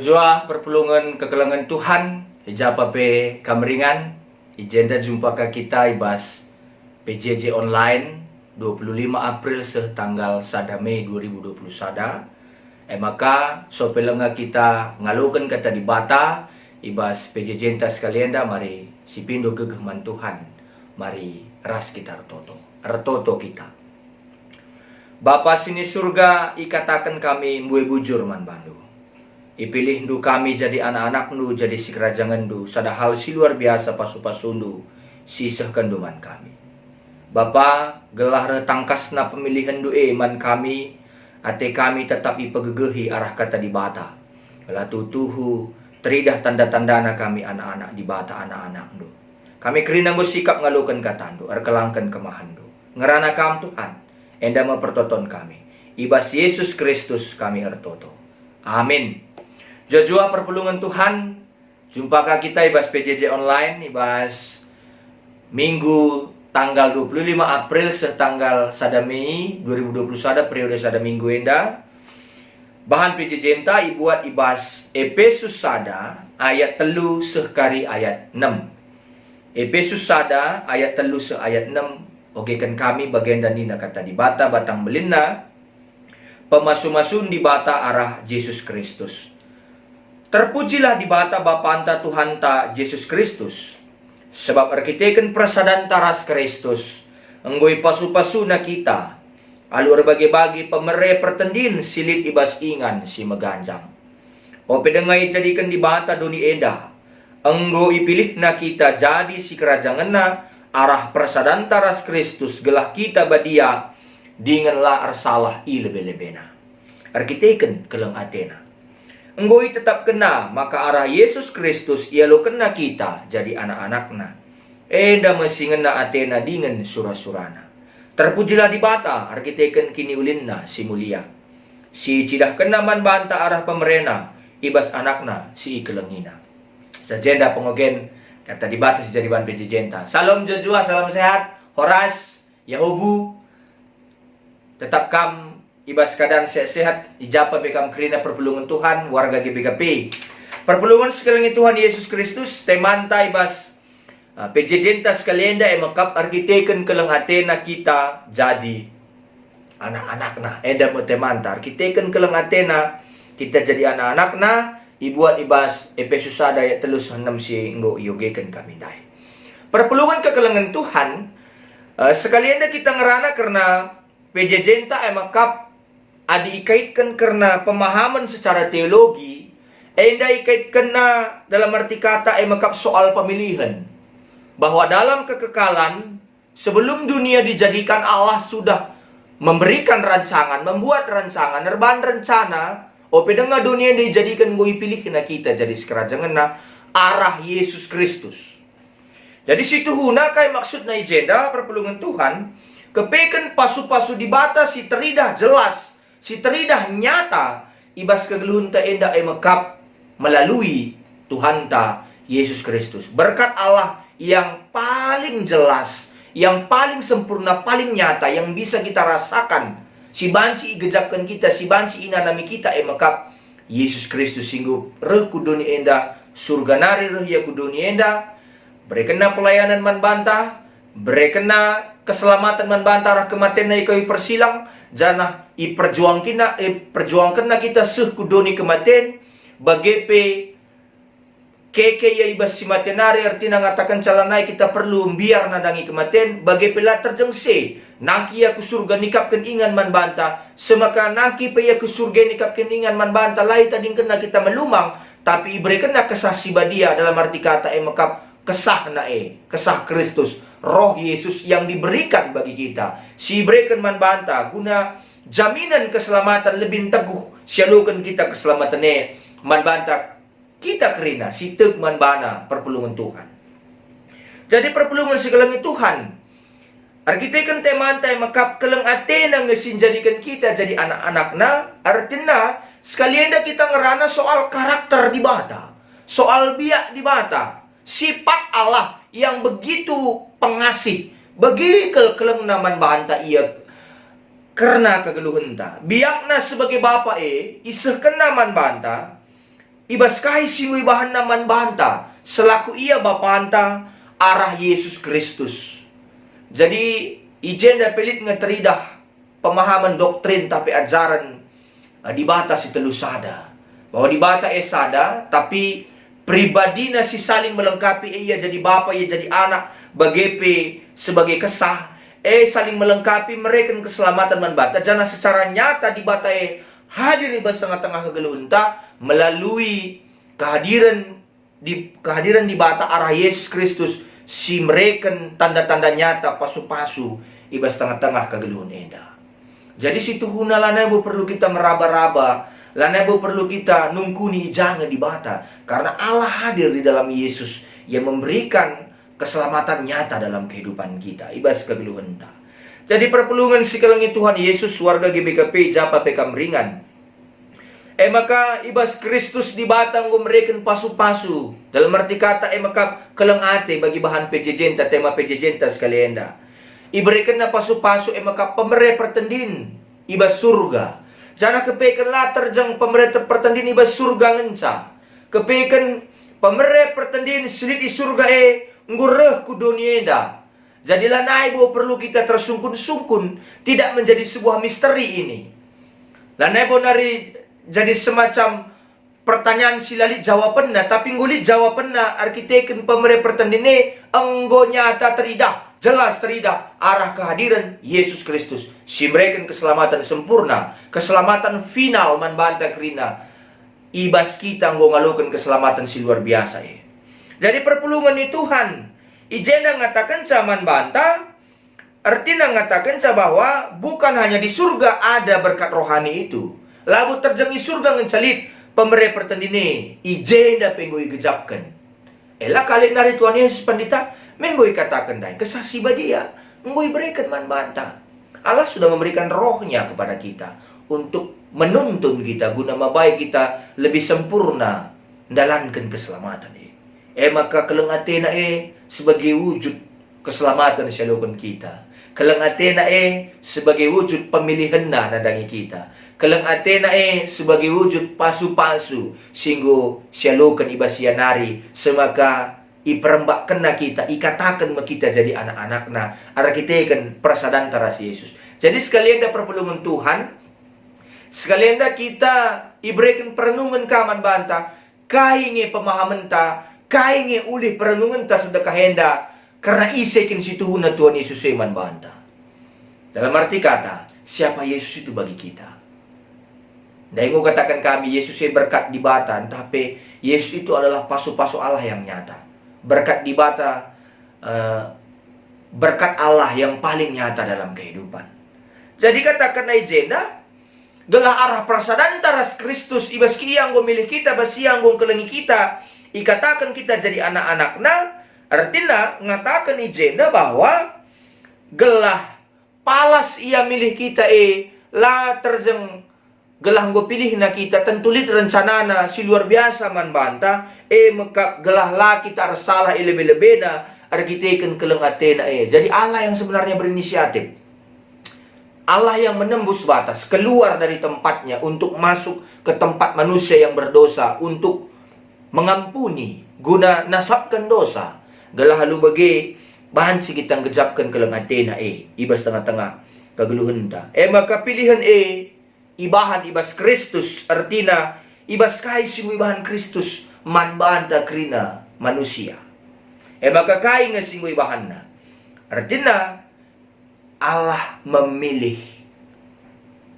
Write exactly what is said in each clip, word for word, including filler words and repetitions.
Juah perpulungen kekelengen Tuhan, i japa pe kam ringan, i jenda jumpa ka kita i bas P J J online, dua puluh lima April seh tanggal sada Mei dua ribu dua puluh sada. E maka, sope lenga kita ngaloken Kata Dibata i bas P J J-nta sekali enda, mari sipindo gegeh man Tuhan, mari ras kita ertoto. Ertoto kita. Bapa si ni Surga, ikataken kami mbue bujur man baNdu. IpilihNdu kami jadi anak-anakNdu, jadi sikerajangenNdu, sada hal si luar biasa pasu-pasuNdu si isehkenNdu man kami. Bapa, gelah reh tangkasna pemilihenNdu e man kami, ate kami tetap ipegegehi arah Kata Dibata. Gelah tuhu-tuhu teridah tanda-tandana kami anak-anak Dibata, anak-anakNdu. Kami kerina enggo sikap ngaloken KataNdu, erkelangken kemahenNdu. Ngerana Kam, Tuhan, enda me pertoton kami. I bas Yesus Kristus kami ertoto. Amin. Jua-jua perpulungen Tuhan, jumpa ka kita i bas P J J online, i bas Minggu tanggal dua puluh lima April seh tanggal sada Mei dua ribu dua puluh sada, periode sada minggu enda. Bahan P J J-nta ibuat i bas Epesus sada ayat telu seh kari ayat enem. Epesus sada ayat telu seh ayat enem, ogeken kami bagenda nina Kata Dibata batang belinna, pemasu-masun Dibata arah Jesus Kristus. Terpujilah Dibata Bapanta Tuhanta Jesus Kristus, sebab erkiteken persadanta ras Kristus, enggo ipasu-pasuna kita, alu erbage-bage pemere pertendin si lit i bas ingan si meganjang. Ope denga ijadiken Dibata doni enda, enggo ipilihNa kita jadi sikerajangenNa arah persadanta ras Kristus, gelah kita badia dingen la ersalah i lebe-lebeNa. Erkiteken keleng ateNa, enggo itetapkenNa maka arah Jesus Kristus ialokenNa kita jadi anak-anakNa. Enda me si ngena ateNa dingen sura-suraNa. Terpujilah Dibata erkiteken kiniulinNa si mulia, si icidahkenNa man banta arah pemereNa i bas AnakNa si ikelengiNa. Sajenda pengogen Kata Dibata si jadi bahan P J J-nta. Salam jua-jua, salam sehat, horas, yahubu. Tetap kam i bas keadaan sehat-sehat, i japa pe kam kerina perpulungen Tuhan, warga G B K P. Perpulungen si ikelengi Tuhan Yesus Kristus, temanta i bas, uh, P J J-nta sekali enda e mekap erkiteken keleng atena kita jadi anak-anakNa. Enda me temanta, erkiteken keleng atena kita jadi anak-anakNa, ibuat i bas Epesus sada ayat telu seh enem si enggo iogeken kami ndai. Perpulungen kekelengen Tuhan, eh, sekali enda kita ngerana kerna P J J-nta e mekap adi ikaitken kerna pemahamen secara teologi, enda ikaitkenna dalam arti kata e mekap soal pemilihen, bahwa dalam kekekalan, sebelum dunia dijadikan, Allah sudah memberikan rancangan, membuat rancangan, erban rencana, ope denga dunia dijadikan enggo ipilihNa kita jadi sikerajangenNa arah Yesus Kristus. Jadi situhuna kai maksudna i jenda, perpulungen Tuhan, kepeken pasu-pasu Dibata si teridah jelas, si teridah nyata i bas kegeluhenta enda e mekap melalui Tuhanta Yesus Kristus. Berkat Allah yang paling jelas, yang paling sempurna, paling nyata, yang bisa kita rasakan, si banci igejapken kita, si banci inanami kita e mekap Yesus Kristus si enggo reh ku doni enda, Surga nari reh Ia ku doni enda, berekenNa pelayanan man banta, berekenNa keselamaten man banta arah kematenNa i kayu persilang, janah iperjuangkenNa, iperjuangkenNa kita seh ku doni kematen, bage pe keke Ia i bas si mate nari, ertina ngatakenca lanai kita perlu mbiar nandangi kematen, bage pe la terjengse, nangki Ia ku Surga nikapken ingan man banta, semaka nangki pe Ia ku Surga nikapken ingan man banta, la itadingkenNa kita melumang, tapi iberekenNa Kesah Si Badia, dalam arti kata e mekap kesahNa e, Kesah Kristus, Roh Yesus yang diberikan bagi kita, si ibereken man banta guna jaminen keselamatan lebih teguh, sialoken kita keselamatan e man banta kita kerina si tek man baNa, perpulungen Tuhan. Jadi perpulungen si kelengi Tuhan, erkiteken temanta e mekap keleng atena nge si njadiken kita jadi anak-anakNa, ertina sekali enda kita ngerana soal karakter Dibata, soal biak Dibata, sifat Allah yang begitu pengasih, begi kal kelengNa man banta Ia kerna kegeluhenta. BiakNa sebagai Bapa e isehkenNa man banta, i bas kai si enggo ibahanNa man banta selaku Ia Bapanta arah Yesus Kristus. Jadi, i jenda pe lit nge teridah pemahamen doktrin tapi ajaren, eh, Dibata si telu sada. Bahwa Dibata e sada, tapi pribadiNa si saling melengkapi, e Ia jadi Bapa, Ia jadi Anak, bage pe sebagai Kesah, e saling melengkapi, mereken keselamaten man banta, janah secara nyata Dibata e hadir i bas tengah-tengah kegeluhenta melalui kehadiren di, kehadiren Dibata arah Yesus Kristus si mereken tanda-tanda nyata pasu-pasu i bas tengah-tengah kegeluhen enda. Jadi situhuna lanai bo perlu kita meraba-raba, lanai bo perlu kita nungkuni i ja nge Dibata, karena Allah hadir di dalam Yesus, Ia memberikan keselamatan nyata dalam kehidupan kita, i bas kegeluhenta. Jadi perpulungen si kelengi Tuhan Yesus, warga G B K P, japa pe kam ringan. E maka i bas Kristus Dibata enggo mereken pasu-pasu, dalam arti kata e maka keleng ate bagi bahan P J J-nta, tema P J J-nta sekali enda. IberekenNa pasu-pasu e maka pemere pertendin i bas Surga. Janah kepeken la terjeng pemere te-, pertendin i bas Surga ngenca. Kepeken pemere pertendin si lit i Surga e enggo reh ku doni enda. Jadi lanai bo perlu kita tersungkun-sungkun, tidak menjadi sebuah misteri ini. Lanai bo nari jadi semacam pertanyaan si la lit jawapenna, tapi enggo lit jawapenna erkiteken pemere pertendin e enggo nyata teridah, jelas teridah arah kehadiren Yesus Kristus, si mereken keselamatan sempurna, keselamatan final man banta kerina. I bas kita enggo ngaloken keselamatan si luar biasa e. Jadi perpulungen ni Tuhan, i jenda ngatakenca man banta, ertina ngatakenca bahwa bukan hanya di surga ada berkat rohani itu. Labo terjeng i surga ngenca lit pemere pertendin e, i jenda pe enggo igejapken. Ela kali nari Tuhan Yesus Pandita me enggo ikataken ndai, Kesah Si Badia enggo ibereken man banta. Allah sudah memberikan Roh-Nya kepada kita untuk menuntun kita guna mabai kita lebih sempurna ndalanken keselamatan e. E maka keleng ateNa e sebagai wujud keselamatan si ialoken kita. Keleng ateNa e sebagai wujud pemilihenNa nandangi kita. Keleng ateNa e sebagai wujud pasu-pasu si enggo sialoken i bas Ia nari, semaka iperembakkenNa kita, ikataken me kita jadi anak-anakNa, erkiteken persadanta ras Yesus. Jadi sekali enda perpulungen Tuhan, sekali enda kita ibereken perenungen ka man banta, kai nge pemahamenta, kai nge ulih perenungenta sedekah enda, kerna ise kin situhuna Tuhan Yesus e man banta. Dalam arti kata, siapa Yesus itu bagi kita? Ndai enggo kataken kami, Yesus e berkat Dibata, ntah pe Yesus itu adalah pasu-pasu Allah yang nyata. Berkat Dibata, eh, berkat Allah yang paling nyata dalam kehidupan. Jadi kataken i jenda, gelah arah persadanta ras Kristus, i bas Ia enggo milih kita, bas Ia enggo ngkelengi kita, ikataken kita jadi anak-anakNa, ertina ngataken i jenda bahwa gelah palas Ia milih kita e la terjeng gelah enggo pilihNa kita, tentu lit rencanaNa si luar biasa man banta, e mekap gelah la kita ersalah i lebe-lebeNa erkiteken keleng ateNa e. Jadi Allah yang sebenarnya berinisiatif. Allah yang menembus batas, keluar dari tempatnya untuk masuk ke tempat manusia yang berdosa, untuk mengampuni, guna nasapken dosa, gelah alu bage banci kita nggejapken keleng ateNa e i bas tengah-tengah kegeluhenta. E maka pilihen e ibahan i bas Kristus, ertina i bas kai si enggo ibahan Kristus man banta kerina manusia. E maka kai nge si enggo ibahanNa? Ertina Allah memilih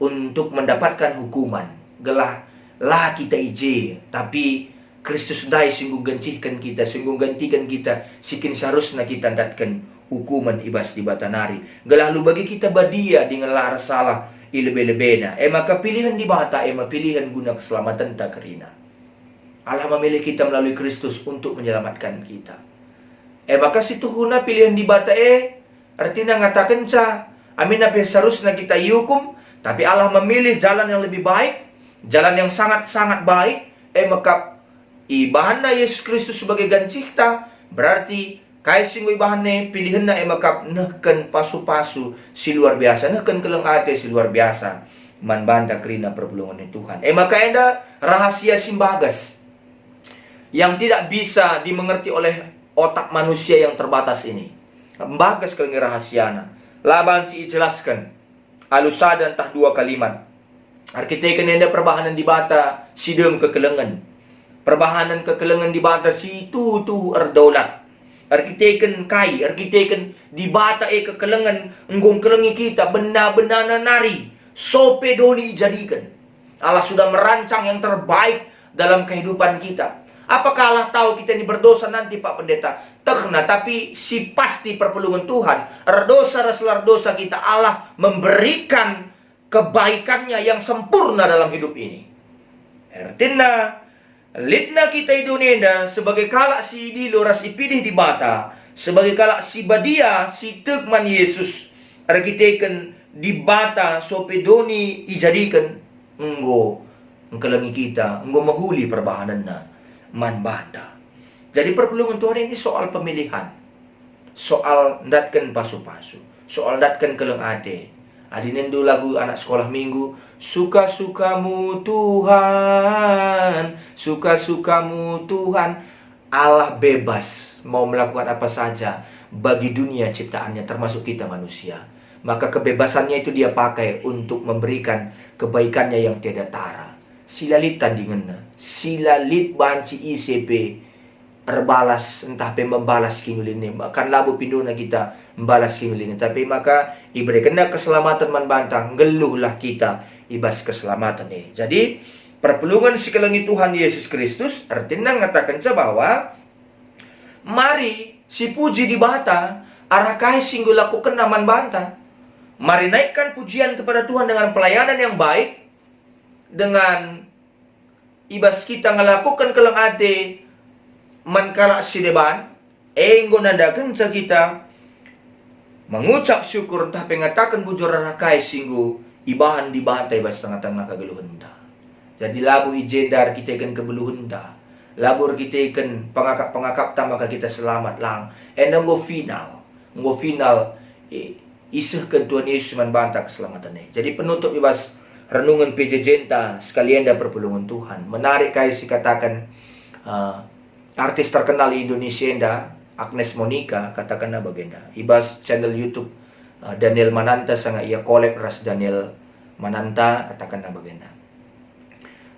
untuk mendapatkan hukuman, gelah la kita i je, tapi Kristus ndai si enggo nggencihken kita, si enggo nggantiken kita, si kin seharusna kita ndatken hukumen i bas Dibata nari, gelah alu bage kita badia dingen la ersalah i lebe-lebeNa. E maka pilihen Dibata e me pilihen guna keselamatenta kerina. Allah memilih kita melalui Kristus untuk menyelamatkan kita. E maka situhuna pilihen Dibata e ertina ngatakenca, aminna pe seharusna kita iukum, tapi Allah memilih jalan yang lebih baik, jalan yang sangat-sangat baik, e mekap ibahanNa Yesus Kristus sebagai gancihta, berarti kai si enggo ibahanNa e, pilihenNa e mekap nehken pasu-pasu si luar biasa, nehken keleng ate si luar biasa man banta kerina perpulungen ni Tuhan. E maka enda rahasia si mbagas. yang tidak bisa dimengerti oleh otak manusia yang terbatas ini. Mbages kal nge rahasiana. La banci ijelasken alu sada ntah dua kalimat. Erkiteken enda perbahanen Dibata si dem kekelengen. Perbahanen kekelengen Dibata si tuhu-tuhu erdaulat. Erkiteken kai? Erkiteken Dibata e kekelengen enggo ngkelengi kita bena-benana nari, sope doni ijadiken. Allah sudah merancang yang terbaik dalam kehidupan kita. Apakah Allah tahu kita ini berdosa nanti, Pak Pendeta? Tehna, tapi si pasti perpulungen Tuhan, erdosa ras la erdosa kita, Allah memberikan kebaikannya yang sempurna dalam hidup ini. Ertina, litna kita i doni enda sebagai kalak si idilo ras ipilih Dibata, sebagai kalak si badia, si tek man Yesus, erkiteken Dibata sope doni ijadiken, enggo ngkelengi kita, enggo mehuli perbahanenna man banta. Jadi perpulungen Tuhan ini soal pemilihan, soal ndatken pasu-pasu, soal ndatken keleng ate. Adi nindu lagu anak sekolah minggu, "Suka-sukamu Tuhan, suka-sukamu Tuhan." Allah bebas mau melakukan apa saja bagi dunia ciptaannya, termasuk kita manusia. Maka kebebasannya itu dia pakai untuk memberikan kebaikannya yang tiada tara. Si la lit tandingenna, si la lit banci ise pe erbalas ntah pe membalas kiniulin e. Kan labo pindona kita mbalas kiniulin e, tapi maka iberekenna keselamatan man banta, nggeluhlah kita i bas keselamatan e. Jadi, perpulungen si kelengi Tuhan Yesus Kristus ertina ngatakenca bahwa mari sipuji Dibata arah kai si enggo ilakukenNa man banta. Mari naikkan pujian kepada Tuhan dengan pelayanan yang baik, dengan i bas kita ngelakuken keleng ate man kalak si deban, e enggo nandakenca kita mengucap syukur ntah pe ngataken bujur arah kai si enggo ibahan Dibata i bas tengah-tengah kegeluhenta. Jadi labo i jenda erkiteken kebeluhenta, labo erkiteken pengakap-pengakapta maka kita selamat, lang. Enda enggo final, enggo final, eh, isehken Tuhan Yesus man banta keselamatan e. Jadi penutup i bas renungen P J J-nta sekali enda perpulungen Tuhan. Menarik kai si kataken, eh, artis terkenal di Indonesia enda, Agnes Monica, katakenna bagenda. I bas channel YouTube, eh, Daniel Mananta sanga ia collab ras Daniel Mananta, katakenna bagenda.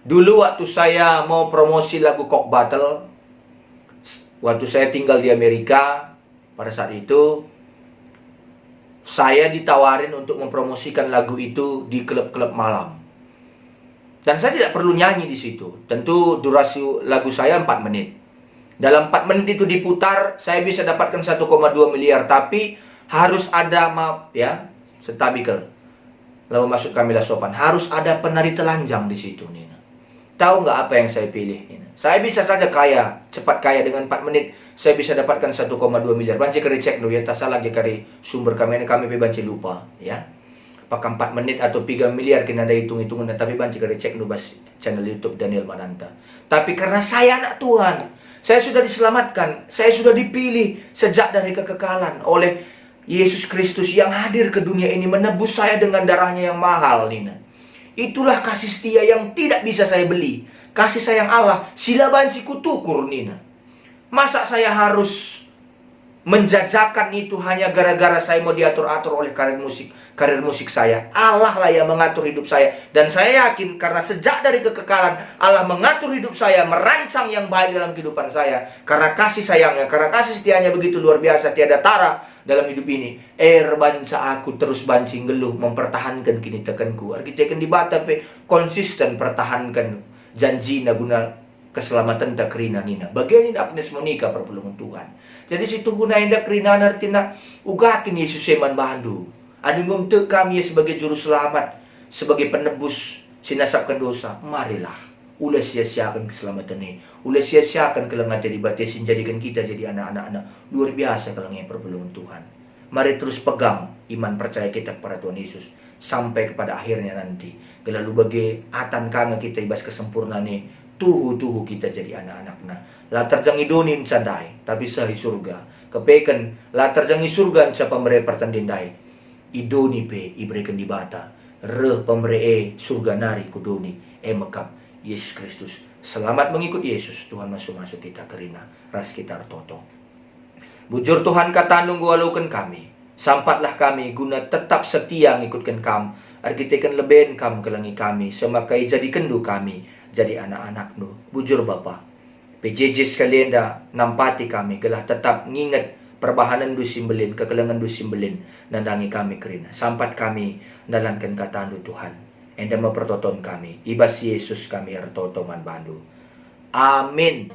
Dulu waktu saya mau promosi lagu Coke Bottle, waktu saya tinggal di Amerika, pada saat itu, saya ditawarin untuk mempromosikan lagu itu di klub-klub malam. Dan saya tidak perlu nyanyi di situ. Tentu durasi lagu saya empat menit. Dalam empat menit itu diputar, saya bisa dapatkan satu koma dua miliar, tapi harus ada, maaf ya, sentabikel. Lalu maksud kami la sopan, harus ada penari telanjang di situ, nina. Tahu nggak apa yang saya pilih, nina? Saya bisa saja kaya, cepat kaya, dengan empat menit saya bisa dapatkan satu koma dua miliar. Banci kari cekndu, ya, tak salah kari sumber kami, kami pe banci lupa, ya. Apakah empat menit atau piga miliar kin enda hitung-hitunganna, tapi banci kari cekndu bas channel YouTube Daniel Mananta. Tapi karena saya anak Tuhan, saya sudah diselamatkan, saya sudah dipilih sejak dari kekekalan oleh Yesus Kristus yang hadir ke dunia ini menebus saya dengan darahnya yang mahal, nina. Itulah kasih setia yang tidak bisa saya beli. Kasih sayang Allah si la banci kutukur, nina. Masa saya harus menjajakan itu hanya gara-gara saya mau diatur-atur oleh karir musik, karir musik saya? Allah lah yang mengatur hidup saya. Dan saya yakin karena sejak dari kekekalan Allah mengatur hidup saya, merancang yang baik dalam kehidupan saya. Karena kasih sayangnya, karena kasih setianya begitu luar biasa, tiada tara dalam hidup ini. Erbanca aku terus banci nggeluh mempertahankan kinitekenku. Erkiteken Dibata pe konsisten pertahankan janjina guna keselamatenta kerina, nina. Bage nina Agnes Monica perpulungen Tuhan. Jadi si tuhuna enda kerina ertina uga kin Yesus e man bandu. Adi enggo tek kam ia sebagai juru selamat, sebagai penebus si nasapken dosa, marilah. Ula sia-siaken keselamatan e. Ula sia-siaken keleng ate Dibata si njadiken kita jadi anak-anakna. Luar biasa keleng e perpulungen Tuhan. Mari terus pegang iman percaya kita kepada Tuhan Yesus sampai kepada akhirnya nanti. Kelalu bage atan ka nge kita i bas kesempurnan e, tuhu-tuhu kita jadi anak-anakna. La terjeng i doni nca ndai, tapi seh i surga. Kepeken, la terjeng i surga nca pemere pertendin ndai. I doni pe ibereken Dibata. Reh pemere e surga nari ku doni, e mekap Yesus Kristus. Selamat mengikut Yesus, Tuhan masu-masu kita kerina, ras kita ertoto. Bujur Tuhan, kataNdu enggo aloken kami. Sampatlah kami guna tetap setia ngikutken Kam, erkiteken leben Kam kelengi kami, semaka ijadikenndu kami jadi anak-anakNdu. Bujur Bapa, P J J sekali enda nampati kami gelah tetap nginget perbahanenNdu si mbelin, kekelengenNdu si mbelin, nandangi kami kerina. Sampat kami ndalanken kataNdu, Tuhan. Enda me pertoton kami, i bas Yesus kami ertoto man baNdu. Amin.